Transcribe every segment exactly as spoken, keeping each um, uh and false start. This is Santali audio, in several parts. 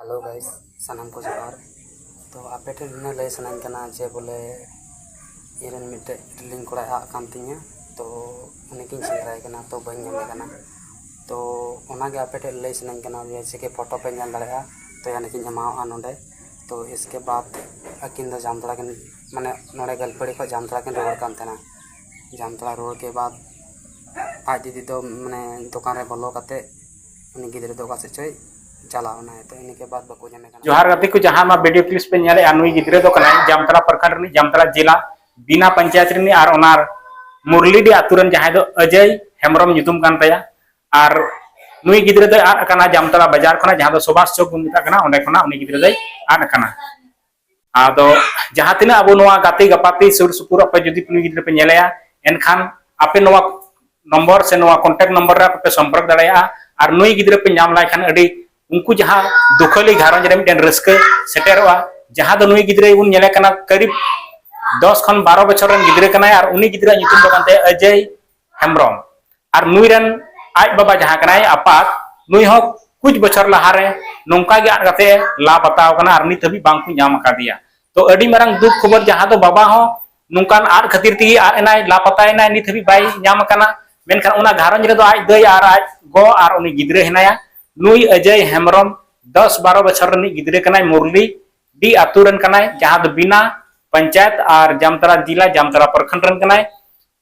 Hello guys, ᱥᱟᱱᱟᱢ ᱠᱚ ᱡᱚᱦᱟᱨ᱾ ᱛᱚ ᱟᱯᱮ ᱴᱷᱮᱱ ᱱᱤᱱᱟᱹ ᱞᱟᱹᱭ ᱥᱟᱱᱟᱧ ᱠᱟᱱᱟ ᱡᱮ ᱵᱚᱞᱮ ᱤᱧᱨᱮᱱ ᱢᱤᱫᱴᱮᱡ ᱤᱨᱤᱞᱤᱧ ᱠᱚᱲᱟᱭ ᱟᱫ ᱠᱟᱱ ᱛᱤᱧᱟᱹ, ᱛᱚ ᱩᱱᱤᱜᱤᱧ ᱥᱮᱸᱫᱽᱨᱟᱭ ᱠᱟᱱᱟ, ᱛᱚ ᱵᱟᱹᱧ ᱧᱟᱢᱮ ᱠᱟᱱᱟ᱾ ᱛᱚ ᱚᱱᱟᱜᱮ ᱟᱯᱮ ᱴᱷᱮᱱ ᱞᱟᱹᱭ ᱥᱟᱱᱟᱧ ᱠᱟᱱᱟ, ᱡᱮᱭᱥᱮ ᱠᱤ ᱯᱷᱳᱴᱳ ᱯᱮ ᱧᱮᱞ ᱫᱟᱲᱮᱭᱟᱜᱼᱟ, ᱛᱚ ᱭᱟᱱᱤ ᱠᱤᱧ ᱮᱢᱟᱣᱟᱜᱼᱟ ᱱᱚᱰᱮ᱾ ᱛᱚ ᱤᱥᱠᱮ ᱵᱟᱫ ᱟᱹᱠᱤᱱ ᱫᱚ ᱡᱟᱢᱛᱟᱲᱟ ᱠᱤᱱ, ᱢᱟᱱᱮ ᱱᱚᱰᱮ ᱜᱟᱹᱞᱯᱟᱹᱲᱤ ᱠᱷᱚᱱ ᱡᱟᱢᱛᱟᱲᱟ ᱠᱤᱱ ᱨᱩᱣᱟᱹᱲ ᱠᱟᱱ ᱛᱟᱦᱮᱱᱟ᱾ ᱡᱟᱢᱛᱟᱲᱟ ᱨᱩᱣᱟᱹᱲ ᱠᱮ ᱵᱟᱫ ᱟᱡ ᱫᱤᱫᱤ ᱫᱚ ᱢᱟᱱᱮ ᱫᱚᱠᱟᱱ ᱨᱮ ᱵᱚᱞᱚ ᱠᱟᱛᱮ ᱩᱱᱤ ᱜᱤᱫᱽᱨᱟᱹ ᱫᱚ ᱚᱠᱟ ᱥᱮᱫ ᱪᱚᱭ ᱪᱟᱞᱟᱣ ᱮᱱᱟᱭ᱾ ᱛᱚ ᱤᱱᱟᱹ ᱠᱮ ᱵᱟᱫ ᱵᱟᱠᱚ ᱧᱟᱢᱮ ᱠᱟᱱᱟ᱾ ᱡᱚᱦᱟᱨ ᱜᱟᱛᱮ ᱠᱚ, ᱡᱟᱦᱟᱸ ᱱᱚᱣᱟ ᱵᱷᱤᱰᱤᱭᱳ ᱠᱞᱤᱯ ᱯᱮ ᱧᱮᱞᱮᱫᱼᱟ, ᱱᱩᱭ ᱜᱤᱫᱽᱨᱟᱹ ᱫᱚ ᱠᱟᱱᱟᱭ ᱡᱟᱢᱛᱟᱲᱟ ᱯᱨᱚᱠᱷᱚᱸᱰ ᱨᱤᱱᱤᱡ, ᱡᱟᱢᱛᱟᱲᱟ ᱡᱮᱞᱟ ᱵᱤᱱᱟ ᱯᱚᱧᱪᱟᱭᱮᱛ ᱨᱤᱱᱤᱡ, ᱟᱨ ᱚᱱᱟ ᱢᱩᱨᱞᱤᱰᱤ ᱟᱛᱳ ᱨᱮᱱ, ᱡᱟᱦᱟᱸᱭ ᱫᱚ ᱚᱡᱚᱭ ᱦᱮᱢᱵᱨᱚᱢ ᱧᱩᱛᱩᱢ ᱠᱟᱱ ᱛᱟᱭᱟ᱾ ᱟᱨ ᱱᱩᱭ ᱜᱤᱫᱽᱨᱟᱹ ᱫᱚᱭ ᱟᱫ ᱟᱠᱟᱱᱟ ᱡᱟᱢᱛᱟᱲᱟ ᱵᱟᱡᱟᱨ ᱠᱷᱚᱱᱟᱜ, ᱡᱟᱦᱟᱸ ᱫᱚ ᱥᱩᱵᱷᱟᱥ ᱪᱚᱠ ᱵᱚᱱ ᱢᱮᱛᱟᱜ ᱠᱟᱱᱟ, ᱚᱸᱰᱮ ᱠᱷᱚᱱᱟᱜ ᱩᱱᱤ ᱜᱤᱫᱽᱨᱟᱹ ᱫᱚᱭ ᱟᱫ ᱟᱠᱟᱱᱟ᱾ ᱟᱫᱚ ᱡᱟᱦᱟᱸ ᱛᱤᱱᱟᱹᱜ ᱟᱵᱚ ᱱᱚᱣᱟ ᱜᱟᱛᱮ ᱜᱟᱯᱟᱛᱮ ᱥᱩᱨ ᱥᱩᱯᱩᱨ ᱟᱯᱮ ᱡᱩᱫᱤ ᱱᱩᱭ ᱜᱤᱫᱽᱨᱟᱹ ᱯᱮ ᱧᱮᱞᱮᱭᱟ, ᱮᱱᱠᱷᱟᱱ ᱟᱯᱮ ᱱᱚᱣᱟ ᱱᱚᱢᱵᱚᱨ ᱥᱮ ᱱᱚᱣᱟ ᱠᱚᱱᱴᱟᱠᱴ ᱱᱚᱢᱵᱚᱨ ᱨᱮ ᱟᱯᱮ ᱯᱮ ᱥᱚᱢᱯᱚᱨᱠ ᱫᱟᱲᱮᱭᱟᱜᱼᱟ᱾ ᱟᱨ ᱱᱩᱭ ᱜᱤᱫᱽᱨᱟᱹ ᱯᱮ ᱧᱟᱢ ᱞᱟᱭ ᱠᱷᱟᱱ ᱟᱹᱰᱤ, ᱩᱱᱠᱩ ᱡᱟᱦᱟᱸ ᱫᱩᱠᱷᱟᱹᱞᱤ ᱜᱷᱟᱨᱚᱸᱡᱽ ᱨᱮ ᱢᱤᱫᱴᱮᱱ ᱨᱟᱹᱥᱠᱟᱹ ᱥᱮᱴᱮᱨᱚᱜᱼᱟ, ᱡᱟᱦᱟᱸ ᱫᱚ ᱱᱩᱭ ᱜᱤᱫᱽᱨᱟᱹ ᱵᱚᱱ ᱧᱮᱞᱮ ᱠᱟᱱᱟ ᱠᱟᱹᱨᱤᱵ ᱫᱚᱥ ᱠᱷᱚᱱ ᱵᱟᱨᱚ ᱵᱚᱪᱷᱚᱨ ᱨᱮᱱ ᱜᱤᱫᱽᱨᱟᱹ ᱠᱟᱱᱟᱭ, ᱟᱨ ᱩᱱᱤ ᱜᱤᱫᱽᱨᱟᱹᱣᱟᱜ ᱧᱩᱛᱩᱢ ᱫᱚ ᱠᱟᱱ ᱛᱟᱭᱟ ᱚᱡᱚᱭ ᱦᱮᱢᱵᱨᱚᱢ᱾ ᱟᱨ ᱱᱩᱭ ᱨᱮᱱ ᱟᱡ ᱵᱟᱵᱟ ᱡᱟᱦᱟᱸ ᱠᱟᱱᱟᱭ ᱟᱯᱟᱛ, ᱱᱩᱭ ᱦᱚᱸ ᱠᱩᱪ ᱵᱚᱪᱷᱚᱨ ᱞᱟᱦᱟᱨᱮ ᱱᱚᱝᱠᱟ ᱜᱮ ᱟᱫ ᱠᱟᱛᱮ ᱞᱟᱯᱟᱛᱟ ᱟᱠᱟᱱᱟ ᱟᱨ ᱱᱤᱛ ᱦᱟᱹᱵᱤᱡ ᱵᱟᱝ ᱠᱚ ᱧᱟᱢ ᱟᱠᱟᱫᱮᱭᱟ᱾ ᱛᱚ ᱟᱹᱰᱤ ᱢᱟᱨᱟᱝ ᱫᱩᱠ ᱠᱷᱚᱵᱚᱨ, ᱡᱟᱦᱟᱸ ᱫᱚ ᱵᱟᱵᱟ ᱦᱚᱸ ᱱᱚᱝᱠᱟᱱ ᱟᱫ ᱠᱷᱟᱹᱛᱤᱨ ᱛᱮᱜᱮ ᱟᱫ ᱮᱱᱟᱭ, ᱞᱟᱯᱟᱛᱟᱭᱮᱱᱟᱭ, ᱱᱤᱛ ᱦᱟᱹᱵᱤᱡ ᱵᱟᱭ ᱧᱟᱢ ᱟᱠᱟᱱᱟ᱾ ᱢᱮᱱᱠᱷᱟᱱ ᱚᱱᱟ ᱜᱷᱟᱨᱚᱸᱡᱽ ᱨᱮᱫᱚ ᱟᱡ ᱫᱟᱹᱭ ᱟᱨ ᱟᱡ ᱜᱚ ᱟᱨ ᱩᱱᱤ ᱜᱤᱫᱽᱨᱟᱹ ᱦᱮᱱᱟᱭᱟ᱾ ᱱᱩᱭ ᱚᱡᱚᱭ ᱦᱮᱢᱵᱨᱚᱢ ᱫᱚᱥ ᱵᱟᱨᱚ ᱵᱚᱪᱷᱚᱨ ᱨᱤᱱᱤᱡ ᱜᱤᱫᱽᱨᱟᱹ ᱠᱟᱱᱟᱭ, ᱢᱩᱨᱞᱤ ᱰᱤ ᱟᱛᱳ ᱨᱮᱱ ᱠᱟᱱᱟᱭ, ᱡᱟᱦᱟᱸ ᱫᱚ ᱵᱤᱱᱟ ᱯᱚᱧᱪᱟᱭᱮᱛ ᱟᱨ ᱡᱟᱢᱛᱟᱲᱟ ᱡᱮᱞᱟ, ᱡᱟᱢᱛᱟᱲᱟ ᱯᱨᱚᱠᱷᱚᱸᱰ ᱨᱮᱱ ᱠᱟᱱᱟᱭ᱾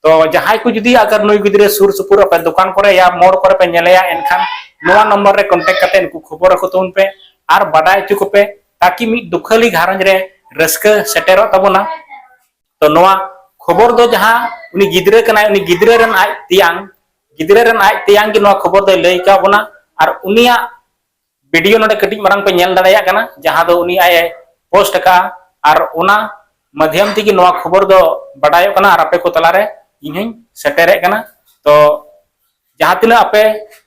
ᱛᱚ ᱡᱟᱦᱟᱸᱭ ᱠᱚ ᱡᱩᱫᱤ ᱟᱜᱟᱨ ᱱᱩᱭ ᱜᱤᱫᱽᱨᱟᱹ ᱥᱩᱨ ᱥᱩᱯᱩᱨ ᱟᱯᱮ ᱫᱚᱠᱟᱱ ᱠᱚᱨᱮ ᱭᱟ ᱢᱳᱲ ᱠᱚᱨᱮ ᱯᱮ ᱧᱮᱞᱮᱭᱟ, ᱮᱱᱠᱷᱟᱱ ᱱᱚᱣᱟ ᱱᱚᱢᱵᱚᱨ ᱨᱮ ᱠᱚᱱᱴᱮᱠᱴ ᱠᱟᱛᱮ ᱩᱱᱠᱩ ᱠᱷᱚᱵᱚᱨ ᱟᱠᱚ ᱛᱟᱵᱚᱱ ᱯᱮ ᱟᱨ ᱵᱟᱰᱟᱭ ᱦᱚᱪᱚ ᱠᱚᱯᱮ, ᱛᱟᱠᱤ ᱢᱤᱫ ᱫᱩᱠᱷᱟᱹᱞᱤ ᱜᱷᱟᱨᱚᱸᱡᱽ ᱨᱮ ᱨᱟᱹᱥᱠᱟᱹ ᱥᱮᱴᱮᱨᱚᱜ ᱛᱟᱵᱚᱱᱟ᱾ ᱛᱚ ᱱᱚᱣᱟ ᱠᱷᱚᱵᱚᱨ ᱫᱚ ᱡᱟᱦᱟᱸ ᱩᱱᱤ ᱜᱤᱫᱽᱨᱟᱹ ᱠᱟᱱᱟᱭ, ᱩᱱᱤ ᱜᱤᱫᱽᱨᱟᱹ ᱨᱮᱱ ᱟᱡ ᱛᱮᱭᱟᱝ, ᱜᱤᱫᱽᱨᱟᱹ ᱨᱮᱱ ᱟᱡ ᱛᱮᱭᱟᱝ ᱜᱮ ᱱᱚᱣᱟ ᱠᱷᱚᱵᱚᱨ ᱫᱚᱭ ᱞᱟᱹᱭ ᱠᱟᱣ ᱵᱚᱱᱟ᱾ ᱟᱨ ᱩᱱᱤᱭᱟᱜ ᱵᱷᱤᱰᱤᱭᱳ ᱱᱚᱰᱮ ᱠᱟᱹᱴᱤᱡ ᱢᱟᱨᱟᱝ ᱯᱮ ᱧᱮᱞ ᱫᱟᱲᱮᱭᱟᱜ ᱠᱟᱱᱟ, ᱡᱟᱦᱟᱸ ᱫᱚ ᱩᱱᱤ ᱟᱡ ᱮ ᱯᱳᱥᱴ ᱟᱠᱟᱫᱼᱟ᱾ ᱟᱨ ᱚᱱᱟ ᱢᱟᱫᱷᱭᱚᱢ ᱛᱮᱜᱮ ᱱᱚᱣᱟ ᱠᱷᱚᱵᱚᱨ ᱫᱚ ᱵᱟᱰᱟᱭᱚᱜ ᱠᱟᱱᱟ ᱟᱨ ᱟᱯᱮ ᱠᱚ ᱛᱟᱞᱟᱨᱮ ᱤᱧ ᱦᱚᱧ ᱥᱮᱴᱮᱨᱮᱫ ᱠᱟᱱᱟ᱾ ᱛᱚ ᱡᱟᱦᱟᱸ ᱛᱤᱱᱟᱹᱜ ᱟᱯᱮ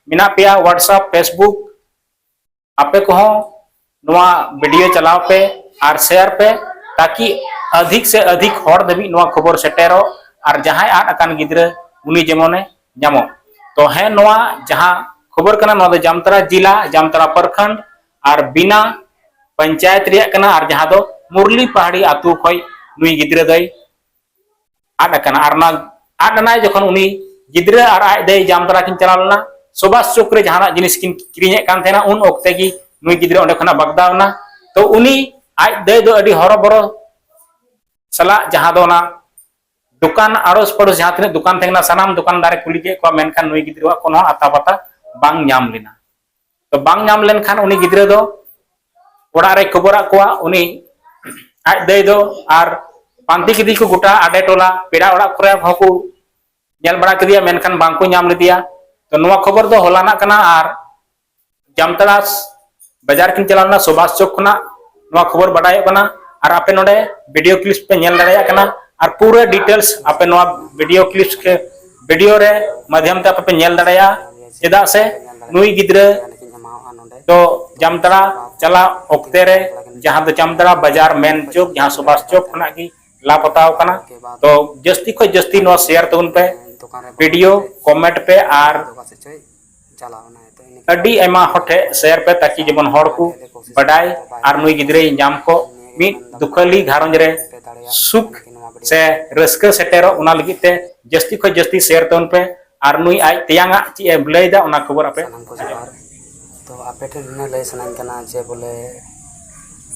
ᱢᱮᱱᱟᱜ ᱯᱮᱭᱟ WhatsApp, Facebook, ᱟᱯᱮ ᱠᱚᱦᱚᱸ ᱱᱚᱣᱟ ᱵᱷᱤᱰᱤᱭᱳ ᱪᱟᱞᱟᱣ ᱯᱮ ᱟᱨ ᱥᱮᱭᱟᱨ ᱯᱮ, ᱛᱟᱠᱤ ᱟᱫᱷᱤᱠ ᱥᱮ ᱟᱫᱷᱤᱠ ᱦᱚᱲ ᱫᱷᱟᱹᱵᱤᱡ ᱱᱚᱣᱟ ᱠᱷᱚᱵᱚᱨ ᱥᱮᱴᱮᱨᱚᱜ ᱟᱨ ᱡᱟᱦᱟᱸᱭ ᱟᱫ ᱟᱠᱟᱱ ᱜᱤᱫᱽᱨᱟᱹ ᱩᱱᱤ ᱡᱮᱢᱚᱱᱮ ᱧᱟᱢᱚᱜ᱾ ᱛᱚ ᱦᱮᱸ, ᱱᱚᱣᱟ ᱡᱟᱦᱟᱸ ᱠᱷᱚᱵᱚᱨ ᱠᱟᱱᱟ, ᱱᱚᱣᱟ ᱫᱚ ᱡᱟᱢᱛᱟᱲᱟ ᱡᱮᱞᱟ, ᱡᱟᱢᱛᱟᱲᱟ ᱯᱨᱚᱠᱷᱚᱸᱰ ᱟᱨ ᱵᱤᱱᱟ ᱯᱚᱧᱪᱟᱭᱮᱛ ᱨᱮᱭᱟᱜ ᱠᱟᱱᱟ, ᱟᱨ ᱡᱟᱦᱟᱸ ᱫᱚ ᱢᱩᱨᱞᱤ ᱯᱟᱦᱟᱲᱤ ᱟᱛᱳ ᱠᱷᱚᱱ ᱱᱩᱭ ᱜᱤᱫᱽᱨᱟᱹ ᱫᱚᱭ ᱟᱫ ᱟᱠᱟᱱᱟ᱾ ᱟᱨ ᱚᱱᱟ ᱟᱫ ᱮᱱᱟᱭ ᱡᱚᱠᱷᱚᱱ, ᱩᱱᱤ ᱜᱤᱫᱽᱨᱟᱹ ᱟᱨ ᱟᱡ ᱫᱟᱹᱭ ᱡᱟᱢᱛᱟᱲᱟ ᱠᱤᱱ ᱪᱟᱞᱟᱣ ᱞᱮᱱᱟ ᱥᱩᱵᱷᱟᱥ ᱪᱚᱠ ᱨᱮ ᱡᱟᱦᱟᱱᱟᱜ ᱡᱤᱱᱤᱥ ᱠᱤᱱ ᱠᱤᱨᱤᱧᱮᱫ ᱠᱟᱱ ᱛᱟᱦᱮᱱᱟ, ᱩᱱ ᱚᱠᱛᱮ ᱜᱮ ᱱᱩᱭ ᱜᱤᱫᱽᱨᱟᱹ ᱚᱸᱰᱮ ᱠᱷᱚᱱᱟᱜ ᱵᱟᱜᱫᱟᱣ ᱮᱱᱟ᱾ ᱛᱚ ᱩᱱᱤ ᱟᱡ ᱫᱟᱹᱭ ᱫᱚ ᱟᱹᱰᱤ ᱦᱚᱨᱚᱵᱚᱨᱚ ᱥᱟᱞᱟᱜ, ᱡᱟᱦᱟᱸ ᱫᱚ ᱚᱱᱟ ᱫᱚᱠᱟᱱ ᱟᱲᱚᱥ ᱯᱟᱲᱚᱥ ᱡᱟᱦᱟᱸ ᱛᱤᱱᱟᱹᱜ ᱫᱚᱠᱟᱱ ᱛᱟᱦᱮᱸ ᱠᱟᱱᱟ, ᱥᱟᱱᱟᱢ ᱫᱚᱠᱟᱱᱫᱟᱨ ᱮ ᱠᱩᱞᱤ ᱠᱮᱫ ᱠᱚᱣᱟ, ᱢᱮᱱᱠᱷᱟᱱ ᱱᱩᱭ ᱜᱤᱫᱽᱨᱟᱹᱣᱟᱜ ᱠᱳᱱᱳ ᱟᱛᱟ ᱯᱟᱛᱟ ᱵᱟᱝ ᱧᱟᱢ ᱞᱮᱱᱟ᱾ ᱛᱚ ᱵᱟᱝ ᱧᱟᱢ ᱞᱮᱱᱠᱷᱟᱱ ᱩᱱᱤ ᱜᱤᱫᱽᱨᱟᱹ ᱫᱚ ᱚᱲᱟᱜ ᱨᱮᱭ ᱠᱷᱚᱵᱚᱨᱟᱫ ᱠᱚᱣᱟ, ᱩᱱᱤ ᱟᱡ ᱫᱟᱹᱭ ᱫᱚ, ᱟᱨ ᱯᱟᱱᱛᱮ ᱠᱮᱫᱮ ᱠᱚ ᱜᱚᱴᱟ ᱟᱰᱮ ᱴᱚᱞᱟ, ᱯᱮᱲᱟ ᱚᱲᱟᱜ ᱠᱚᱨᱮ ᱦᱚᱸᱠᱚ ᱧᱮᱞ ᱵᱟᱲᱟ ᱠᱮᱫᱮᱭᱟ, ᱢᱮᱱᱠᱷᱟᱱ ᱵᱟᱝ ᱠᱚ ᱧᱟᱢ ᱞᱮᱫᱮᱭᱟ᱾ ᱛᱚ ᱱᱚᱣᱟ ᱠᱷᱚᱵᱚᱨ ᱫᱚ ᱦᱚᱞᱟᱱᱟᱜ ᱠᱟᱱᱟ, ᱟᱨ ᱡᱟᱢᱛᱟᱲᱟ ᱵᱟᱡᱟᱨ ᱠᱤᱱ ᱪᱟᱞᱟᱣ ᱞᱮᱱᱟ ᱥᱩᱵᱷᱟᱥ ᱪᱚᱠ ᱠᱷᱚᱱᱟᱜ ᱱᱚᱣᱟ ᱠᱷᱚᱵᱚᱨ ᱵᱟᱰᱟᱭᱚᱜ ᱠᱟᱱᱟ᱾ ᱟᱨ ᱟᱯᱮ ᱱᱚᱰᱮ ᱵᱷᱤᱰᱤᱭᱳ ᱠᱞᱤᱯ ᱯᱮ ᱧᱮᱞ ᱫᱟᱲᱮᱭᱟᱜ ᱠᱟᱱᱟ, ᱟᱨ ᱯᱩᱨᱟᱹ ᱰᱤᱴᱮᱞᱥ ᱟᱯᱮ ᱱᱚᱣᱟ ᱵᱷᱤᱰᱤᱭᱳ ᱠᱞᱤᱯ ᱵᱷᱤᱰᱤᱭᱳ ᱨᱮ ᱢᱟᱫᱽᱫᱷᱚᱢ ᱛᱮ ᱟᱯᱮ ᱯᱮ ᱧᱮᱞ ᱫᱟᱲᱮᱭᱟᱜᱼᱟ᱾ ᱪᱮᱫᱟᱜ ᱥᱮ ᱱᱩᱭ ᱜᱤᱫᱽᱨᱟᱹ ᱫᱚ ᱡᱟᱢᱛᱟᱲᱟ ᱪᱟᱞᱟᱜ ᱚᱠᱛᱮ ᱨᱮ, ᱡᱟᱦᱟᱸ ᱫᱚ ᱡᱟᱢᱛᱟᱲᱟ ᱵᱟᱡᱟᱨ ᱢᱮᱱ ᱪᱚᱠ, ᱡᱟᱦᱟᱸ ᱥᱩᱵᱷᱟᱥ ᱪᱚᱠ ᱠᱷᱚᱱᱟᱜ ᱜᱮ ᱞᱟᱯᱛᱟᱣ ᱠᱟᱱᱟ᱾ ᱛᱚ ᱡᱟᱹᱥᱛᱤ ᱠᱷᱚᱱ ᱡᱟᱹᱥᱛᱤ ᱱᱚᱣᱟ ᱥᱮᱭᱟᱨ ᱛᱟᱵᱚᱱ ᱯᱮ, ᱵᱷᱤᱰᱤᱭᱳ ᱠᱚᱢᱮᱱᱴ ᱯᱮ ᱟᱨ ᱪᱟᱞᱟᱣ ᱮᱱᱟᱭ᱾ ᱛᱚ ᱤᱱᱟᱹ ᱟᱹᱰᱤ ᱟᱭᱢᱟ ᱦᱚᱲ ᱴᱷᱮᱱ ᱥᱮᱭᱟᱨ ᱯᱮ, ᱛᱟᱠᱤ ᱡᱮᱢᱚᱱ ᱦᱚᱲ ᱠᱚ ᱵᱟᱰᱟᱭ ᱟᱨ ᱱᱩᱭ ᱜᱤᱫᱽᱨᱟᱹᱭ ᱧᱟᱢ ᱠᱚ, ᱢᱤᱫ ᱫᱩᱠᱷᱟᱹᱞᱤ ᱜᱷᱟᱨᱚᱸᱡᱽ ᱨᱮ ᱥᱩᱠ ᱥᱮ ᱨᱟᱹᱥᱠᱟᱹ ᱥᱮᱴᱮᱨᱚᱜ, ᱚᱱᱟ ᱞᱟᱹᱜᱤᱫ ᱛᱮ ᱡᱟᱹᱥᱛᱤ ᱠᱷᱚᱱ ᱡᱟᱹᱥᱛᱤ ᱥᱮᱭᱟᱨ ᱛᱟᱵᱚᱱ ᱯᱮ᱾ ᱟᱨ ᱱᱩᱭ ᱟᱡ ᱛᱮᱭᱟᱝ ᱟᱜ ᱪᱮᱫ ᱮ ᱞᱟᱹᱭᱫᱟ, ᱚᱱᱟ ᱠᱷᱚᱵᱚᱨ ᱟᱯᱮ ᱥᱟᱱᱟᱢ ᱠᱚ ᱡᱚᱦᱟᱨ᱾ ᱛᱚ ᱟᱯᱮ ᱴᱷᱮᱱ ᱱᱤᱱᱟᱹᱜ ᱞᱟᱹᱭ ᱥᱟᱱᱟᱧ ᱠᱟᱱᱟ ᱡᱮ ᱵᱚᱞᱮ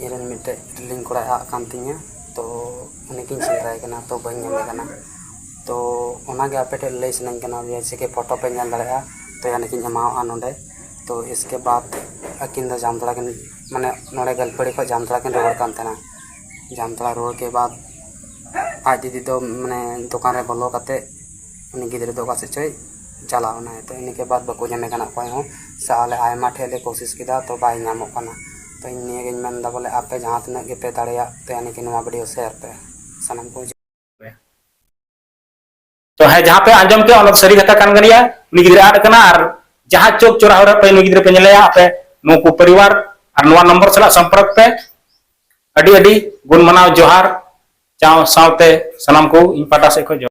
ᱤᱧᱨᱮᱱ ᱢᱤᱫᱴᱮᱡ ᱤᱨᱤᱞᱤᱧ ᱠᱚᱲᱟᱭ ᱟᱫ ᱠᱟᱱ ᱛᱤᱧᱟᱹ, ᱛᱚ ᱩᱱᱤᱜᱤᱧ ᱥᱮᱸᱫᱽᱨᱟᱭ ᱠᱟᱱᱟ, ᱛᱚ ᱵᱟᱹᱧ ᱧᱟᱢᱮ ᱠᱟᱱᱟ᱾ ᱛᱚ ᱚᱱᱟᱜᱮ ᱟᱯᱮ ᱴᱷᱮᱱ ᱞᱟᱹᱭ ᱥᱟᱱᱟᱧ ᱠᱟᱱᱟ, ᱡᱮᱭᱥᱮ ᱠᱤ ᱯᱷᱳᱴᱳ ᱯᱮ ᱧᱮᱞ ᱫᱟᱲᱮᱭᱟᱜᱼᱟ, ᱛᱚ ᱭᱟᱱᱤ ᱠᱤᱧ ᱮᱢᱟᱣᱟᱜᱼᱟ ᱱᱚᱰᱮ᱾ ᱛᱚ ᱤᱥᱠᱮ ᱵᱟᱫ ᱟᱹᱠᱤᱱ ᱫᱚ ᱡᱟᱢᱛᱟᱲᱟ ᱠᱤᱱ, ᱢᱟᱱᱮ ᱱᱚᱰᱮ ᱜᱟᱹᱞᱯᱟᱹᱲᱤ ᱠᱷᱚᱱ ᱡᱟᱢᱛᱟᱲᱟ ᱠᱤᱱ ᱨᱩᱣᱟᱹᱲ ᱠᱟᱱ ᱛᱟᱦᱮᱱᱟ᱾ ᱡᱟᱢᱛᱟᱲᱟ ᱨᱩᱣᱟᱹᱲ ᱠᱮ ᱵᱟᱫ ᱟᱡ ᱫᱤᱫᱤ ᱫᱚ ᱢᱟᱱᱮ ᱫᱚᱠᱟᱱ ᱨᱮ ᱵᱚᱞᱚ ᱠᱟᱛᱮ ᱩᱱᱤ ᱜᱤᱫᱽᱨᱟᱹ ᱫᱚ ᱚᱠᱟ ᱥᱮᱫ ᱪᱚᱭ ᱪᱟᱞᱟᱣ ᱮᱱᱟᱭ᱾ ᱛᱚ ᱤᱱᱟᱹ ᱠᱮ ᱵᱟᱫ ᱵᱟᱠᱚ ᱧᱟᱢᱮ ᱠᱟᱱᱟ ᱚᱠᱚᱭ ᱦᱚᱸ, ᱥᱮ ᱟᱞᱮ ᱟᱭᱢᱟ ᱴᱷᱮᱡ ᱞᱮ ᱠᱳᱥᱤᱥ ᱠᱮᱫᱟ, ᱛᱚ ᱵᱟᱭ ᱧᱟᱢᱚᱜ ᱠᱟᱱᱟ᱾ ᱛᱚ ᱤᱧ ᱱᱤᱭᱟᱹᱜᱤᱧ ᱢᱮᱱᱫᱟ ᱵᱚᱞᱮ ᱟᱯᱮ ᱡᱟᱦᱟᱸ ᱛᱤᱱᱟᱹᱜ ᱜᱮᱯᱮ ᱫᱟᱲᱮᱭᱟᱜ, ᱛᱚ ᱭᱟᱱᱤ ᱠᱤ ᱱᱚᱣᱟ ᱵᱷᱤᱰᱤᱭᱳ ᱥᱮᱭᱟᱨ ᱯᱮ ᱥᱟᱱᱟᱢ ᱠᱚ᱾ ᱛᱚ ᱦᱮᱸ, ᱡᱟᱦᱟᱸ ᱯᱮ ᱟᱸᱡᱚᱢ ᱠᱮᱫᱟ ᱚᱱᱟ ᱫᱚ ᱥᱟᱹᱨᱤ ᱠᱟᱛᱷᱟ ᱠᱟᱱ ᱜᱮᱭᱟ, ᱩᱱᱤ ᱜᱤᱫᱽᱨᱟᱹ ᱟᱫ ᱟᱠᱟᱱᱟ᱾ ᱟᱨ ᱡᱟᱦᱟᱸ ᱪᱚᱠ ᱪᱚᱨᱟᱦᱟ ᱨᱮ ᱯᱮ ᱱᱩᱭ ᱜᱤᱫᱽᱨᱟᱹ ᱯᱮ ᱧᱮᱞᱮᱭᱟ, ᱟᱯᱮ ᱱᱩᱠᱩ ᱯᱚᱨᱤᱵᱟᱨ ᱟᱨ ᱱᱚᱣᱟ ᱱᱚᱢᱵᱚᱨ ᱥᱟᱞᱟᱜ ᱥᱚᱢᱯᱚᱨᱠ ᱯᱮ᱾ ᱟᱹᱰᱤ ᱟᱹᱰᱤ ᱜᱩᱱ ᱢᱟᱱᱟᱣ ᱡᱚᱦᱟᱨ ᱪᱟᱣ ᱥᱟᱶᱛᱮ ᱥᱟᱱᱟᱢ ᱠᱚ ᱤᱧ ᱯᱟᱦᱴᱟ ᱥᱮᱫ ᱠᱷᱚᱱ ᱡᱚᱦᱟᱨ᱾